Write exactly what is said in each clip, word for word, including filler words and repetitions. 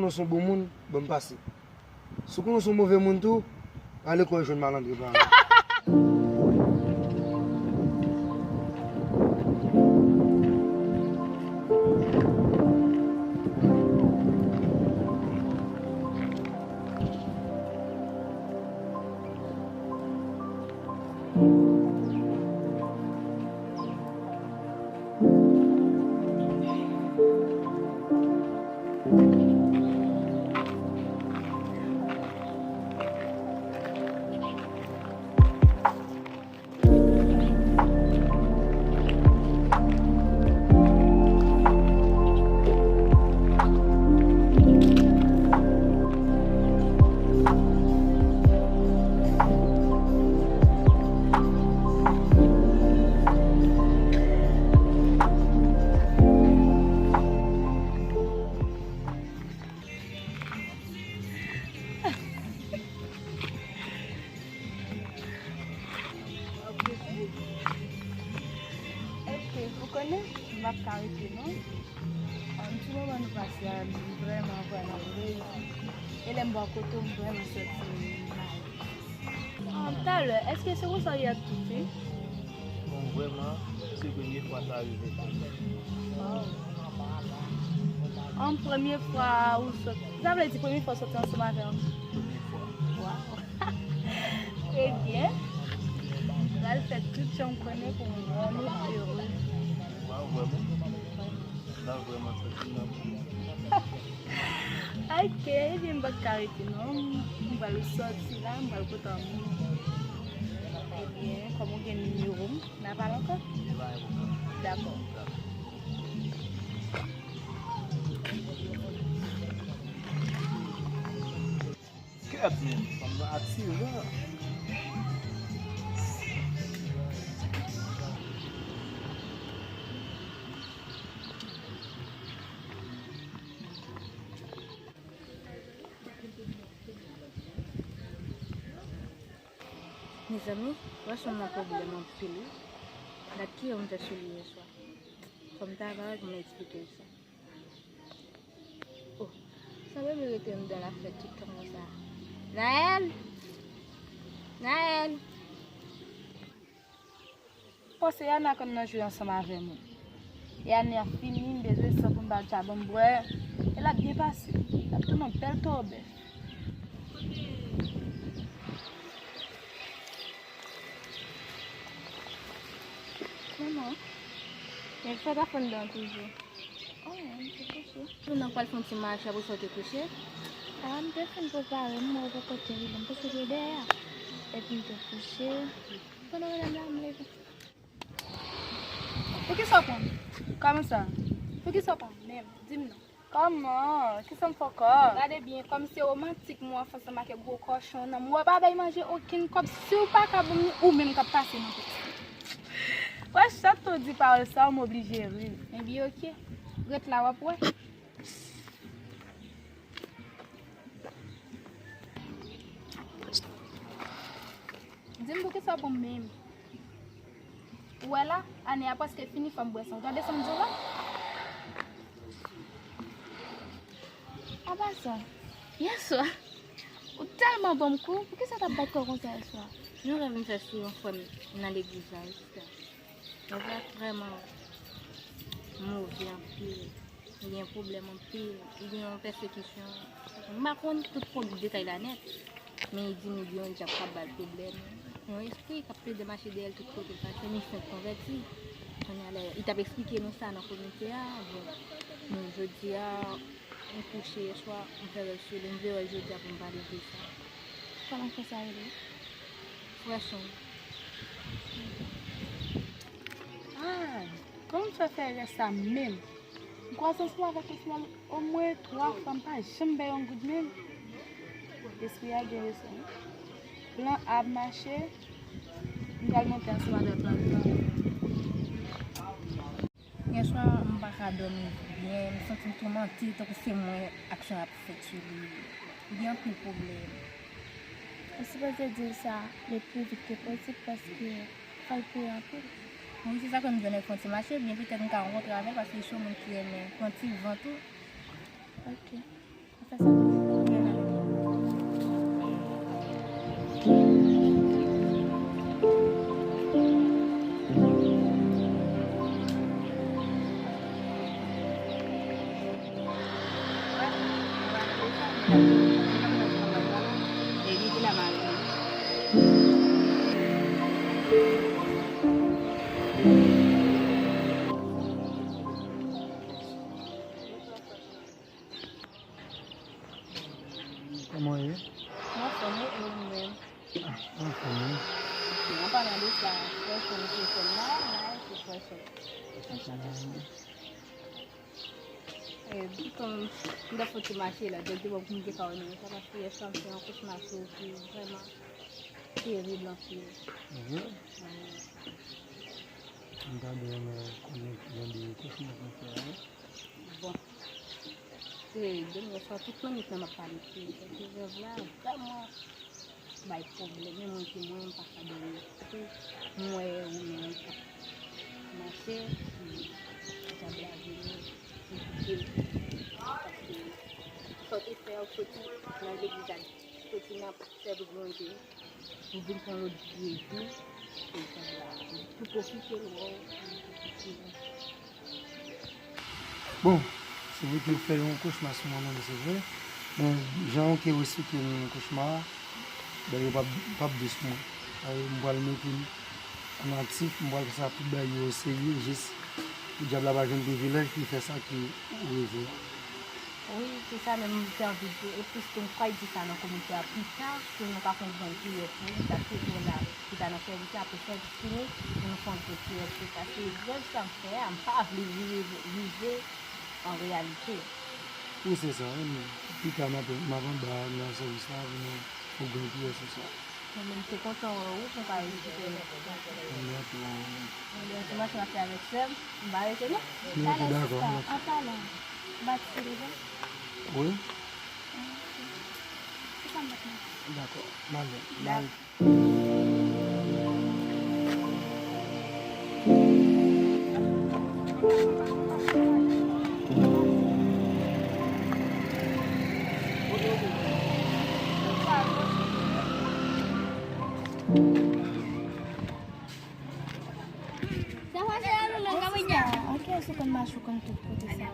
Ou se yon bon moun, ban m pase. Si w konnen w se yon move moun tou, ale kò w jwenn malandren parèy ou. Èske ou konnen, m p ap ka rete non. Yon ti moman nou pase a, m vrèman, vrèman reyisi. E lè m bò kote w, m vrèman santi m mal. Ah, talè, èske se konsa w ye ak tout fi? Bon, vrèman, se premye fwa sa rive. Oh. An premye fwa ou sot, sa vle di premye fwa w soti ansanm avè yon fi? Premye fwa. Waw. Ebyen, m pral fè tout jan m konnen pou m rann ou ere. Waw, vrèman? La vrèman santi m nan. Ok, ebyen m pa t ka rete non. M pral soti la, m pral pote yon moun. Ebyen, kòm ou gen nimewo m, n a pale ankò? Dakò. Kèt menm, fanm nan atiran. Mezanmi, wè son nan pwoblèm anpil wi. Gad kiyè m fè sou li yèswa. Fò m ta parèt pou m eksplike l sa. Oh, sa bebe rete anndan l ap fè tout tan konsa. Naël! Naël! Panse Yana konn nan jwe ansanm avè m wi. E ane a fini, m bezwen san pou m ba l tcha ban m bwè. E l ap byen pase. L ap tounen yon bèl towo bèf. Manman, men fè ta fann dan toujou. Oh, m te kouche. Nou nan pral fè yon ti mache apre sa w te kouche? Ah, m te fin prepare m, mwen poko te rive, m te sou pye dèyè a. Epi m te kouche. Pandan medam la, m leve. Poukisa w pran m? Kòman sa? Poukisa w pran m menm? Di m non. Kòman? Kisa m fè ankò? Gade byen, kòm se womantik mwen fè ansanm ak gwo kòchon nan m, ou pa bay manje okenn kòb, si w pa ka ban m li, ou menm k ap pase nan pòt. Wè, chak tan w di pawòl sa a, m oblije ri. Ebyen, oke. Ret la, w ap wè. Di m poukisa w pran m menm? Ou wè la, ane a prèske fini, fò m bwè san. Ou tande sa m di w la? Apa sa, yèswa, ou tèlman ban m kou, poukisa w t ap bat kò w konsa yèswa? Yon rèv m fè sou yon frè m nan legliz la, wi, sista. Nèg la vrèman move anpil. Li gen pwoblèm anpil. Li gen yon pèsekisyon. M pa konn tout pwob-, detay la nèt. Men li di m li gen yon dyab k ap ba l pwoblèm. Yon espri k ap plede mache dèyè l tout kote l pase, men li fenk konvèti. Kounye a la, li t ap eksplike nou sa nan komite a. Bon, men jodi a, m kouche yèswa, m fè rèv sou li, m vle wè l jodi a pou m pale de sa. Kòman frè sa rele? Frè Son. Ah, kòman m fè fè rèv sa menm? M kwaze ansanm avèk yon ti nèg omwen twa fwa, m pa janm bay yon goud menm. Espri a gen rezon wi. Plan A ap mache, m pral monte ansanm avèk plan B. Yèswa, m pa ka dòmi byen, m santi m toumante, tankou se mwen aksyon ap fèt sou li. Li gen anpil pwoblèm. Ou sipoze di l sa le pli vit ke posib, paske fò l priye anpil. Wi, se sa k fè m di w nèk fè yon ti mache, byen petèt m ka rankontre avè l, paske li se yon moun ki renmen pran ti van tou. Ok. Kòman w ye? Mwen anfòm wi, e ou menm? Ah, mwen anfòm wi. An palan de sa, frè Chon ki fè m la, la, se frè Chon. E, m t ap fè ti mache la, donk, bon, pou m te ka wè nou, sa, paske yè swa m fè yon kochma sou ki vrèman terib anpil. Mhm. Wi. M ta byen renmen konnen ki jan de kochma w fè a, wi. Bon, se demen swa tout lannwit lan m ap pale de li, paske rèv la vrèman bay pwoblèm, menm mwen ki mwen, m pa ka dòmi. Tou, m wè ou menm ou t ap mache, epi dyab la vini, li kite w. Paske sa w te fè, ou soti nan legliz la, soti nan sèvis Bondye, ou vin pran lòt vye vi, epi dyab la tou pwofite l wè w, li pwofite w. Bon, se vre ke yo fè yon kochma sou manman m, se vre. Men, jan yo te esplike m kochma a, ben, yo p ap, p ap de sou mwen. Sa vle di, m pral mete m an aktif, m pral fè sa tout bagay yo serye, jis pou dyab la pa jwenn privilèj pou l fè sa ke ou reve a. Wi, se sa menm m te anvi di. E plis tou, m pral di sa nan komite a pita, pou nou ka konprann pi byen pou nou, paske ou la, pita nan sèvis la, apre sèvis fini, pou nou fè yon ti rèv sou sa. Se rèv sa m fè a, m pa vle rive, rive an reyalite. Wi, se sa, wi, men pita m ap, m ap anba nan sèvis la, pou nou, pou gen pi rèv sou sa. Mwen menm, m te kontan wè ou, pou m ka vizite. Mwen tou. Mwen menm, ti mache m ap fè avèk sè m, m pa rete non. Mwen tou, dakò. Talè, sista, an palan, ou batike deja? Wi. Ah, ok. Se sa m bat non. Dakò. M ale. M ale. Sa pase a nou menm, Gabriel? Anki sou konn mache ou konn tout kote sa.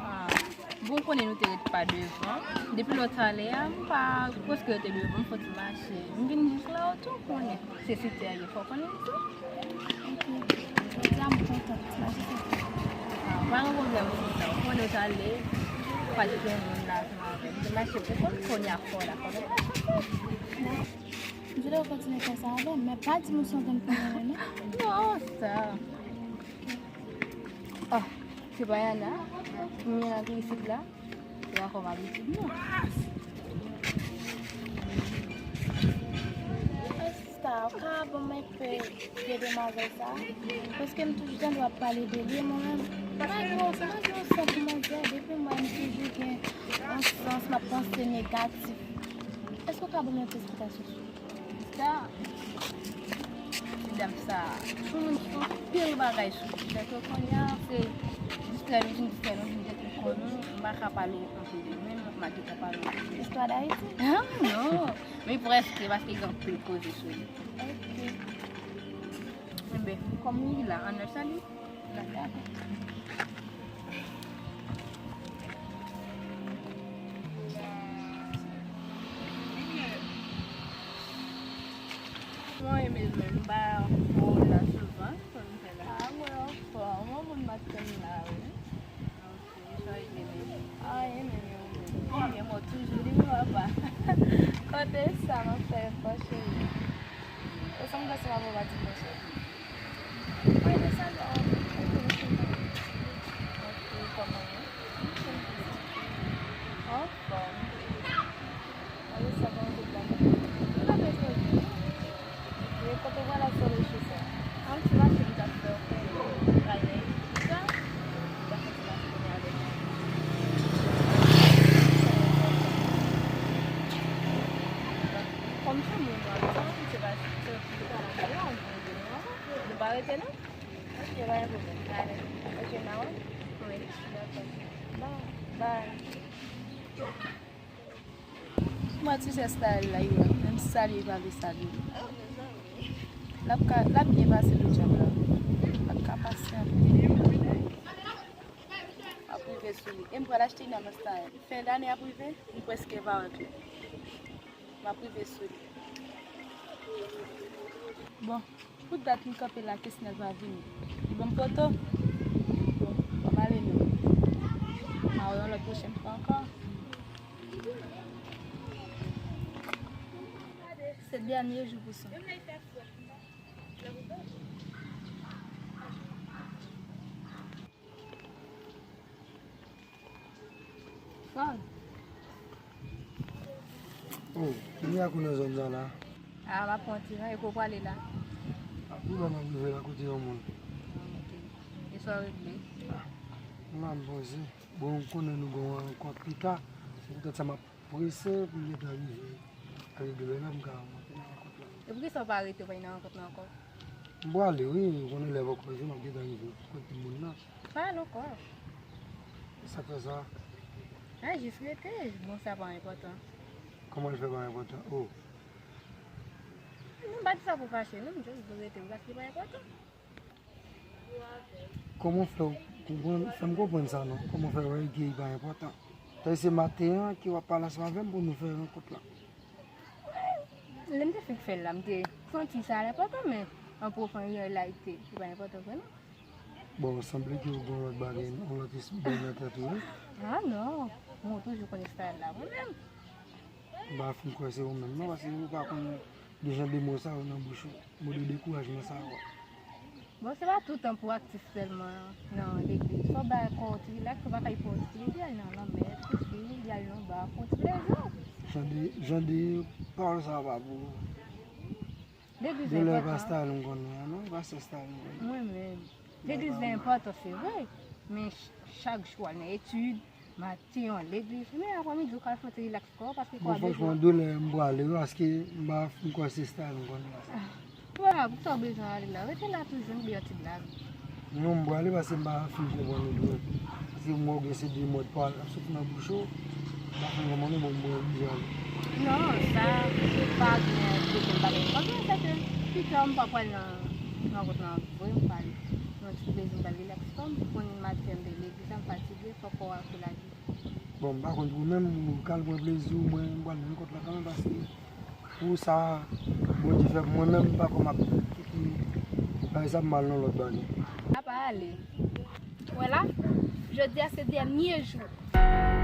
Ah, bon, konnen nou te ret pa devan. Depi lè w t ale a, m pa prèske rete devan, m fè ti mache. M vin jis la, ou tou konnen. Se site a ye, fò w konnen tou. Ok. Jodi a m kontan. Mache se. Ah, pa gen pwoblèm, sista. Ou konnen w t ale, pa t gen moun la ansanm avè m. M te mache pou kont, kounye a fò la, fò nou mache ankò. M di w kontinye fè sa avè m, men pa di moun sa w konn fè non. Non, sa. Ah, se pa Yana, m vin antre isit la, se pa kòm abitid non. Sista, ou ka ban m enpe de demwazèl sa? Paske m toujou tande w ap pale de li, mwen menm, pa gen yon, pa gen yon san pou manzè, depi m wè m toujou gen yon sans, m ap panse negatif. Èske w ka ban m yon ti esplikasyon sou li? Sa, ti dam sa, sou moun ki fè anpil bagay sou li. Donk, kounye a, se distrè nou vin distrè nou, vin jete kò nou, m pa ka pale anpil de li, men m ap gentan pale anpil de li. Istwa Dayiti? Ah, non, men prèske, paske gen anpil koze sou li. Ok. Enben, kòm li la, ann al sali. Mwen renmen l menm, m pa wè w la souvan, sa w fè la? Ah, mwen anfòm, yon moun m ap tann la, wi. Ok, sa w regle menm? Ah, renmen l, wi. Renmen mwen toujou, li papa. Kote sa, m ap fè yon fò cheri. Ou sanble se pa pou pati pran sòti. Mwen te salye w, mwen te salye w. Ok, kòman w ye? Anfòm. Mwen te salye w tout la. Ou la bezwen di. E kote w pral la sou recho sa? An ti mache m t ap fè w fè. Pral nan Kòm se moun w ap tann, se pa, se pa la, nou pa rete non? Ok, pa gen pwoblèm. Ale. Ok, n a wè? Wi. Dakò. Bye. Bye. Kòman ti sè style la, yo, menm salye, li pa vle salye. L ap ka, l ap byen pase lo djab la. L ap ka pase anpil. M ap rive sou li. E m pral achte Inama style. Fen dane ap rive, m prèske pa wè klè. M ap rive sou li. Bon, pou dat m kanpe la, Kesnel pa vini. Li ban m poto? Bon, m ale non. M a wè yon lòt pwochèn fwa ankò. Se dènye jou pou sa. Fòd. Oh, kounye a kou nan zòn sa la. A, m ap pran ti jan, e ko prale la? A, pou la m ap rive la kote yon moun. Ah, ok. E sa w regle? Ah, m la m poze. Bon, ou konnen nou gen yon rankont pita, se poutèt sa m ap prese pou m gentan rive. Regle la, m ka monte nan rankont la. E poukisa w pa rete, w pa nan rankont la ankò? M prale, wi, ou konnen lè poko rive, m ap gentan rive kote moun nan. Pa al ankò. Sa k fè sa? A, jis rete, bon, sa pa enpòtan. Kòman l fè pa enpòtan? Oh. Non, m pa di sa pou fache, non, m jis vle rete, paske pa enpòtan. Kòman fè w konprann, fè m konprann sa non? Kòman fè w wè ke li pa enpòtan? Tande se maten an ke w ap pale ansanm avè m pou nou fè rankont la. Lè m te fenk fè l la, m te santi sa enpòtan, men an pwofondè la, li te, li pa enpòtan vre non. Bon, sanble ke w gen yon lòt bagay, yon lòt espri nan tèt ou, wi. Ah non, mwen toujou konn style la, mwen menm. M pa fin kwè se ou menm non, paske ou pa konn de jan de mo sa yo nan bouch ou, mo de dekourajman sa yo. Bon, se pa tout tan pou aktif sèlman nan legliz. Fò w bay kò w ti rilaks, ou pa ka fè w ti rilaks, al nan lanmè, pisin, al nan ba, fè w ti plezi w. Jan de, jan de pawòl sa yo pa pou ou. Legliz enpòtan. Doulè pa style m konnen an non, pa se style m konnen. Mwen menm. Legliz la enpòtan, se vre, men ch-, chak jou al nan etid, maten an legliz, men aprè midi ou ka al fè yon ti rilaks kò w, paske kò a bezwen. Bon, franchman, doulè m prale wi, paske m pa fin kwè se style m konnen la. Ah, voilà, poukisa w bezwen ale la? Rete la toujou, nou gen yon ti blag. Non, m prale paske m pa fin konprann ou byen. Paske m wè w gen se de mòd pawòl k ap soti nan bouch ou, m pa fin konprann ou, bon, m oblije ale. Non, sa pa gen bezwen bagay konsa, se ke pita m pa pral nan, nan rankont lan vre, m pral nan ti plezi, m pral rilaks kò m, ou konn maten m te legliz la, m fatige, fò kò a soulaje. Bon, m pa konn pou ou menm, ou ka al pran plezi w, mwen, m pral nan rankont la kanmenm, paske pou sa, Bondye fè pou mwen menm, m pa konn m ap kite bagay sa pou m al nan lòt bagay. Apa ale. Wè la, jodi a se dènye jou.